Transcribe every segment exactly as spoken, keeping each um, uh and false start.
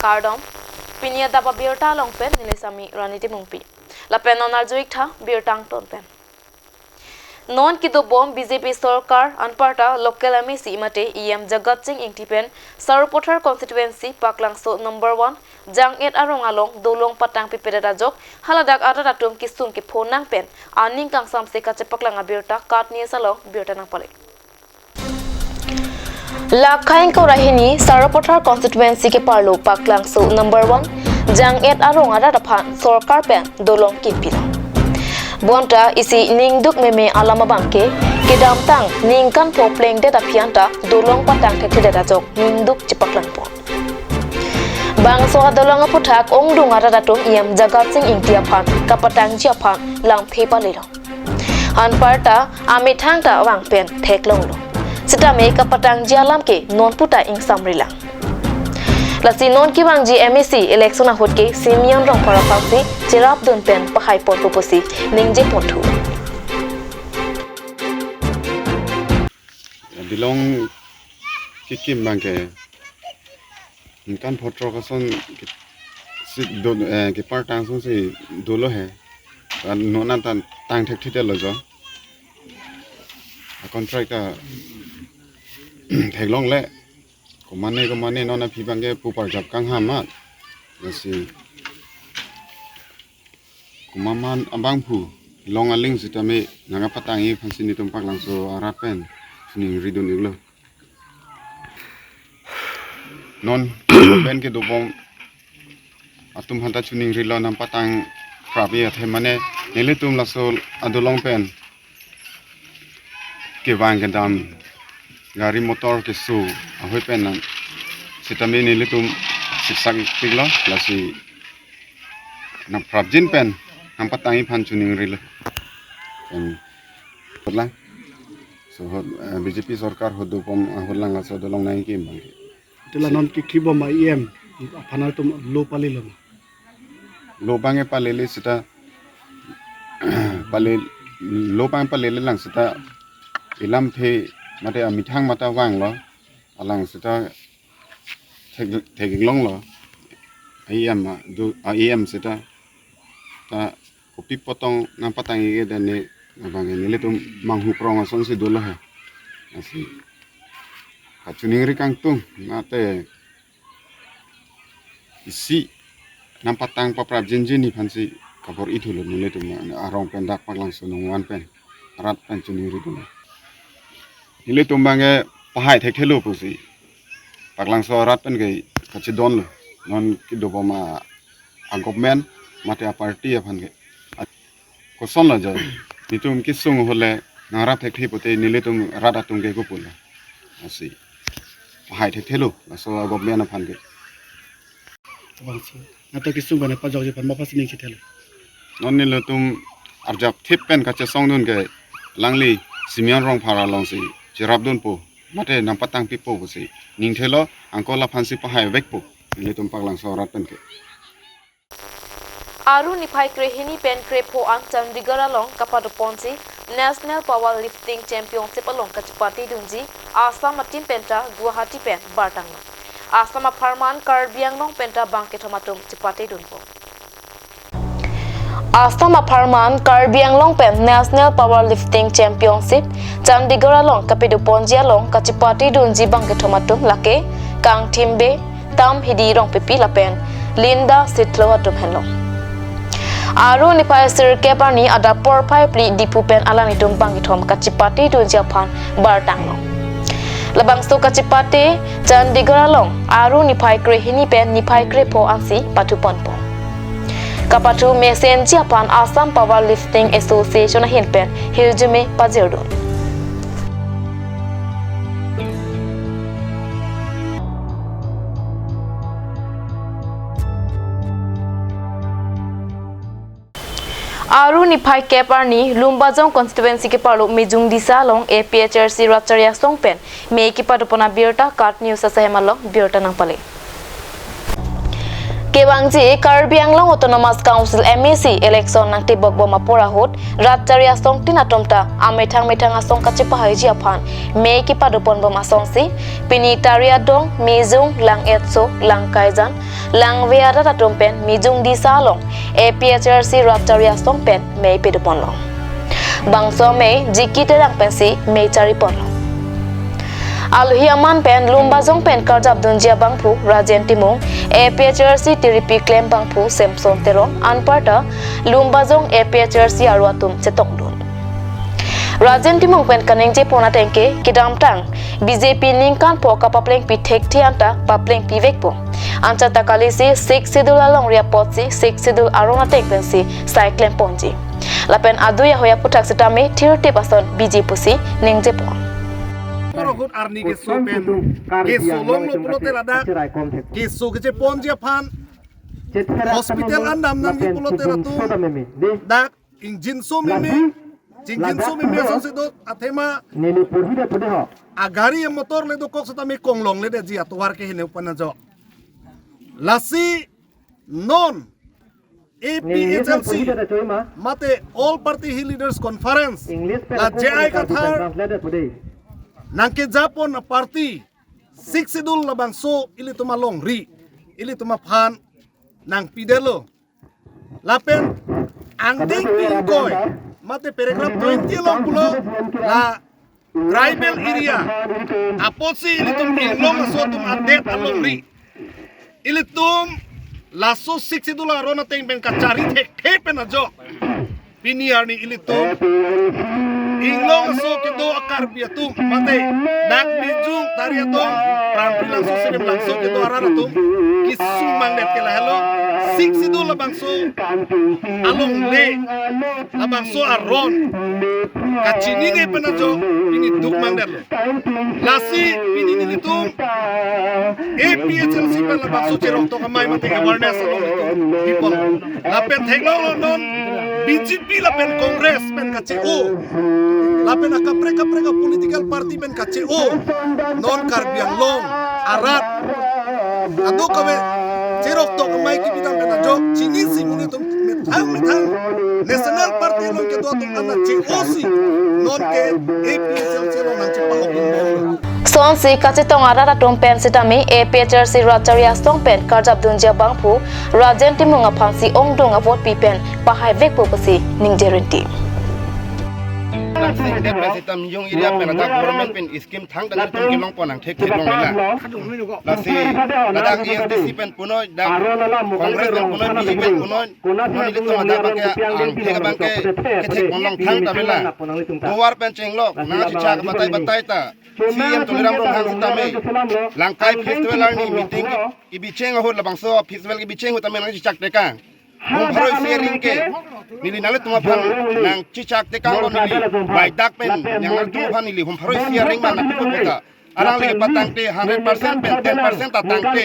Kardom, pini adap abirta along pen neli Sami Rani Timungpi. Lapen non arju-ik tha birta angton pen. Non kedobom B J P sorkar anparta local M A C mate E M Jagat Sing Engti pen Sarupathar constituency Paklangso number one Jang-et arong along dolong patang pipedet ajok haladak arat atum kesung kepho nang pen aning kangsamse kachepaklang abirta KAT News along birta nangpale. Lakhai ingkoi ra hini Sarupathar constituency keparlo Paklangso number one Jang-et arong arat aphan sorkar pen dolong kimpilo. Bonta isi ningduk meme alam abangke kedamtang ningkan pho plengdet aphi anta dolong patang thekthedet ajok ningduk chepaklangpo. Bangso adolong aputhak ongdung arat atum E M Jagat Sing Engti aphan kapatangji aphan lamthe palelo. Anparta amethang ta vang pen theklonglo. Sitame kapatangji alam ke non puta ingsamrilang. Lasi non kevangji M A C election ahut ke Simeon Rongphar aphansi cherapdun pen pahaiponpo pusi ningjeponthu. Dolong kekim abangke ningkan pho throk ason ke, si do, eh, kepartang asonsi dolo he. Kan non anta tang thekthedetlo jo. A contract ta theklongle. Komane komane non aphi abangke pu parjap kangham amat. Lasi komaman abangphu long aling sitame nangkapatangji aphansi netum Paklangso arat pen chiningridun-iklo. Non pen kedobom atum aphanta chiningrilo nangpatang prapji athe mane nelitum laso adolong pen kevang kedam gari motor keso ahoi pen nang sitame nelitum siksak-ikpiklo, lasi nangprapjin pen nangpatangji aphan chiningrilo. Pen ahut lang. So, ahut, eh, B J P sorkar ahut dobom ahut lang laso adolong nangkim abangke. Hala non kekibom a-E M aphan atum lo palelo ma? Lo abangke palele seta pale lo abang palele lang seta ilamthe mate amethang mate vanglo, alang seta thek, theklonglo. A-E M a, do, a-E M seta ta kopi apot tong nangpatangji ke dane abangke nelitum manghu krong asonsi dolo he. Lasi kachiningri kangtung mate isi nangpatang paprapjinjin aphansi kabor-ithulo nelitum arong pen dak Paklangso number one pen arat pen chiningridun. Nelitum abangke pahai thekthelo pusi Paklangso arat pen ke kachedonlo. Non kedobom a, a government mate a party aphan ke. Kosonlo jo. Netum kesung ahut le nangrap thekthe pote nelitum rat atum ke kopulo. Lasi pahai thekthelo laso a government aphan ke. Labangso. Nangtum kesung bane pajokji aphan mapha sining chithelo. Non nelitum arjap thip pen kachesongdun ke alangli Simeon Rongphar alongsi cherapdunpo mate nangpatangpipo pusi ningthelo, angko laphansi pahaivekpo nelitum Paklangso arat pen ke. Aru niphai krehini pen krepho an Chandigarh along kapadoponsi National Power Lifting Championship along kachepatedunji Assam a-team penta Guwahati pen bartanglo. Assam apharman Karbi Anglong penta bangkethom atum chepatedunpo. Assam apharman Karbi Anglong pen National Power Lifting Championship Chandigarh along kapadoponji along kachepatedunji bangkethom atum lake Kangthim Bey, Tam Hidi Rongpipi lapen Linda Sitlo atum henlo. Aru niphai sirkep arni adap porphai phli Diphu pen alanglitum bangkethom kachepatedunji aphan bartanglo. Labangso kachepate Chandigarh along aru niphai krehini pen niphai krepho ansi pathuponpo. Kapathu mesenji aphan Assam Power Lifting Association ahin pen hirjume pajirdun. Aru niphai kep arni Lumbajong constituency keparlo Mijung Disa along A P H L C rat chari asong pen mei kepadopon abirta KAT News asahem along birta nangpale. K Kevangji Karbi Anglong Autonomous Council M A C election nangtebok bom apor ahut rat chari asong tin atum ta amethang methang asong kachepahaiji aphan mei kepadopon bom asonsi pini Tariadong, Mijung, Lang Etso, Lang Kaijan, Langve arat atum pen Mijung Disa along A P H L C rat chari asong pen mei pedoponlo. Bangso amei Jiki Terang pensi mei chariponlo. Alohi aman pen Lumbajong pen karjapdunji abangphu Rajen Timung, A P H L C tiripi klem bangphu Samson Teron, anparta Lumbajong A P H L C aru atum chetongdun. Rajen Timung pen kaningjepon ateng ke kedamtang B J P ningkan pho kapaplengpi thekthe anta paplengpivekpo. Anchot ta kalisi Sixth Schedule alongri apotsi Sixth Schedule aron ateng pensi sai klemponji. Lapen adui ahoi aputhak sitame thirtep ason biji pusi ningjepon. Puro ahut arni keso pen, keso longlo pulote ladak, keso kecheponji aphan, hospital an dam nangji pulote latum dak ingjinso meme, chingjinso meme asonsi do athema, neli porhi da pode ho. Agari amotor le dokok sitame konglong le deji atovar ke hene upana jo. Lasi non A P H L C mate All Party Hill Leaders Conference, la J I Kathar nangkejapon a party Sixth Schedule labangso ilitum alongri, ilitum aphan nangpidetlo. Lapen angdeng pi ingkoi mate paragraph twenty along pulo la tribal area apotsi ilitum Inglong aso atum adet alongri, ilitum laso Sixth Schedule aron ateng pen kachari thekthe pen ajok pini arni ilitum Inglong aso kedo a Karbi atum mate dak Bijung, Tariadong, Prangpri Langso, Serem Langso kedo arat atum kesung mangdet ke lahelo. Sixth Schedule labangso alongle, labangso aron kachinine pen ajok pini duk mangdetlo. Lasi pini nelitum A P H L C pen labangso cheroktok amei mate awareness along ilitum people. Lapen theklonglo non B J P lapen Congress pen kache-o, lapen akaprek kaprek a political party pen kache-o, non Karbi Anglong arat kadokave cheroktok amei kepidam pen ajok chinisi monit atum methang methang national party along kedo atum ana che-osi nonke A P H L C along nangchepa-ok dun bom. Sonsi kachetong arat atum pen sitame A P H L C rat chari asong pen karjapdunji abangphu Rajen Timung aphansi ongdung avotpi pen pahaivekpo pusi ningje rinti. Ladak sing dep pen sitame Mijung area pen ladak government pen scheme thangta nelitum kelongpon angthek theklongle. Lasi ladak A S D C pen punoi, dak Congress pen punoi, B J P pen punoi, non ilitum ladak abangke angthek abangke kethekponlong thangta avela. Tovar pen chenglok nangchechak batai batai ta C E M Tuliram Ronghang sitame Langkai Festival arni meeting ke kebicheng ahut, labangso festival kebicheng ahut tame nangchechak tekang. Hum pharo isi aring ke neli nanglitum aphan nangchechak tekanglo, neli baidak pen nanglitum aphan neli hum pharo isi aring ma nangpupota. Alangli patangte hundred percent pen ten percent ta tangte.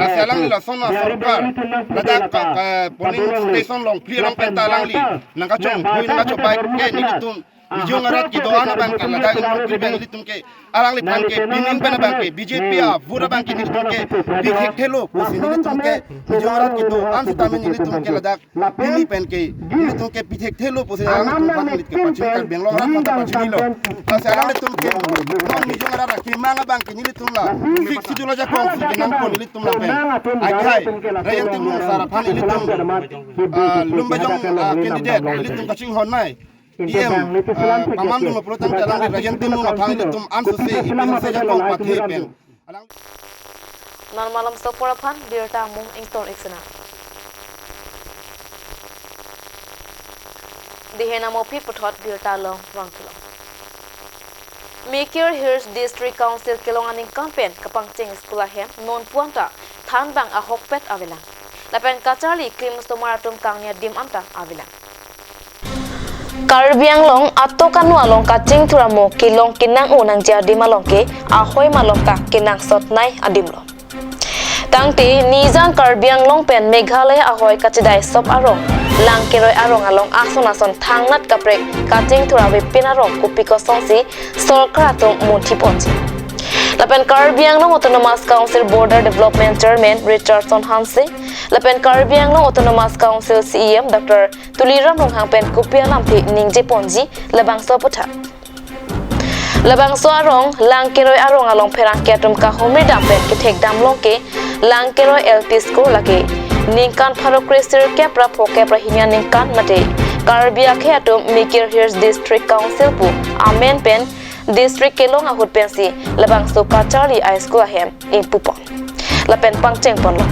Lasi alangli lason asorkar ladak ka, ka polling station along phli along pen ta alangli nangkachonghui nangkachobai ke nelitum Mijung arat kedo-an abangke ladak Inglong kiri abang ilitum ke alangliphan ke pining pen abangke B J P a vote abangke nelitum ke pithekthelo pusi nelitum ke Mijung arat kedo-an sitame nelitum ke ladak pini pen ke nelitum ke pithekthelo pusi alanglitum aphan neli ke pachini, Karbi Anglong arat aphan ta pachinilo. Lasi alanglitum ke non Mijung arat akemang abangke nelitum la Sixth Schedule ajakong si kenangpo nelitum lapen akhai Rajen Timung sar aphan ilitum, ah, Lumbajong, ah, candidate ilitum kachinghon nai. P M, ah, pamandunlo pulotangte alangli Rajen Timung aphan ilitum ansose ipinse jakong pathe pen. Alang non malomso apor aphan birta amung ington-ik sena. Dehen amo aphi puthot birta along vangthulo. Mikir Hills District Council kelong aningkan pen kapangcheng school ahem non puanta thanbang ahokpet avelang. Lapen kacharli klim osomar atum kangni adim anta avelang. Karbi Anglong atok anu along kachingthur amo kelong kenang-o nangji adim along ke ahoi malom ta kenangsot nai adimlo. Tangte nijang Karbi Anglong pen Meghalaya ahoi kachedai sop arong, lang keroi arong along ason ason thangnat kaprek kachingthur avepin arong kopi kosonsi sorkar atum munthi ponji. Lapen Karbi Anglong Autonomous Council Border Development Chairman Richardson Hanse, lapen Karbi Anglong Autonomous Council C E M Doctor Tuliram Ronghang pen kopi alamthe ningje ponji labangso aputhak. Labangso arong Langkeroi arong along pherangke atum kahumri dam pen kethek damlong ke Langkeroi L P School lake ningkan pharo kre sirkep ra phokep ra hini aningkan mate Karbi akhei atum Mikir Hills District Council pu amen pen district kelong ahut pensi labangso kacharli a-school ahem ingpupon lapen pangcheng ponlo.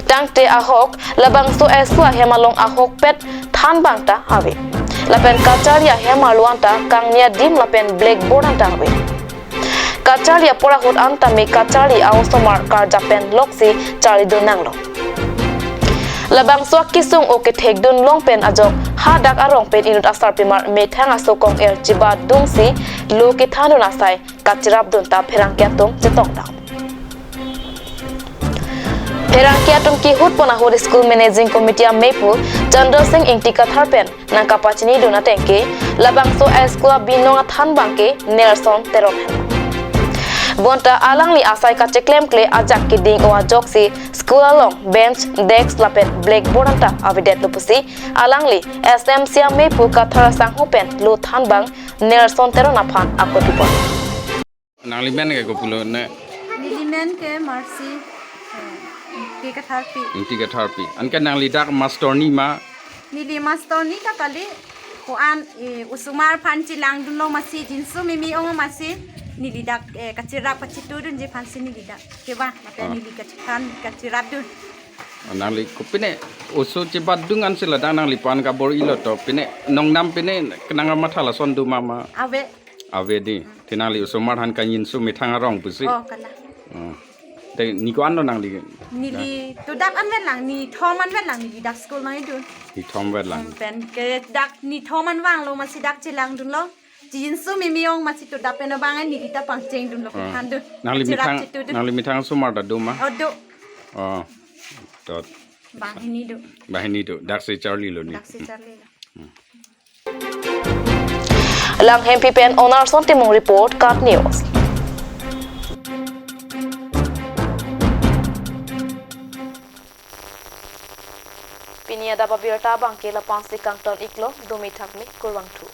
Tangte ahok labangso a-school ahem along ahokpet thanbang ta ave. Lapen kacharli ahem arlo anta kangni adim lapen blackboard anta ave. Kacharli apor ahut anta me kacharli a-osomar karjap pen loksi charlidun nanglo. Labangso akesung o kethekdun long pen ajok hadak arong pen inut asarpimar methang asokong er chibadungsi lo kethandun asai kachirapdun ta pherangke atum chetongdam. Pherangke atum kehut pon ahut School Managing Committee amepu Chandra Singh Ingti Kathar pen nangkapachinidun ateng ke labangso a-school abinong athanbang ke Nelson Teron henlo. Bonta alangli asai kacheklemkle ajak keding o ajoksi school along bench, desk lapen blackboard anta avedetlo pusi alangli S M C amepu Kathar asangho pen lo thanbang Nelson Teron aphan akot pipon. Nangli men ke kopulo ne? Neli men ke Mercy, eh, Ingti Katharpi. Ingti Katharpi. Anke nangli dak mastorni ma? Neli mastorni ta kali, ko-an, eh, osomar aphan chelangdunlo masi jinso mimi ong masi neli dak, eh, kachirap kachitudunji aphansi neli dak kevang, mate Ah. neli kachiphan kachirapdun. Oh, nangli kopine oso chebadung ansi ladak nangliphan kabor-ilo to, pine nongnam pine kenang matha lason do mama? Ave. Ave dei. Te nangli osomar aphan kangjinso methang arong pusi? Oh, kalang. Oh. Te ni ko-an lo nangli? Neli to dak an vet lang, ni thom an vet lang, neli dak school nangkedun. Ni thom vet lang. Hmm, pen ke dak ni thom an vanglo masi dak chelangdunlo. Jinso mimi ong masi to dak pen abang neli ta pangchengdunlo Oh. kethandun. Nangli Chirap methang, chitudun. Nangli methang osomar ta do ma? Oh, do. Oh. Tot. Banghini do. Banghini do. Daksi charlilo ni. Daksi charlilo. Langhempi pen Onarson Timung report, KAT News. Pini adap abirta abangke lapu-ansi kangton iklo, dumi thakmi, kurvangthu.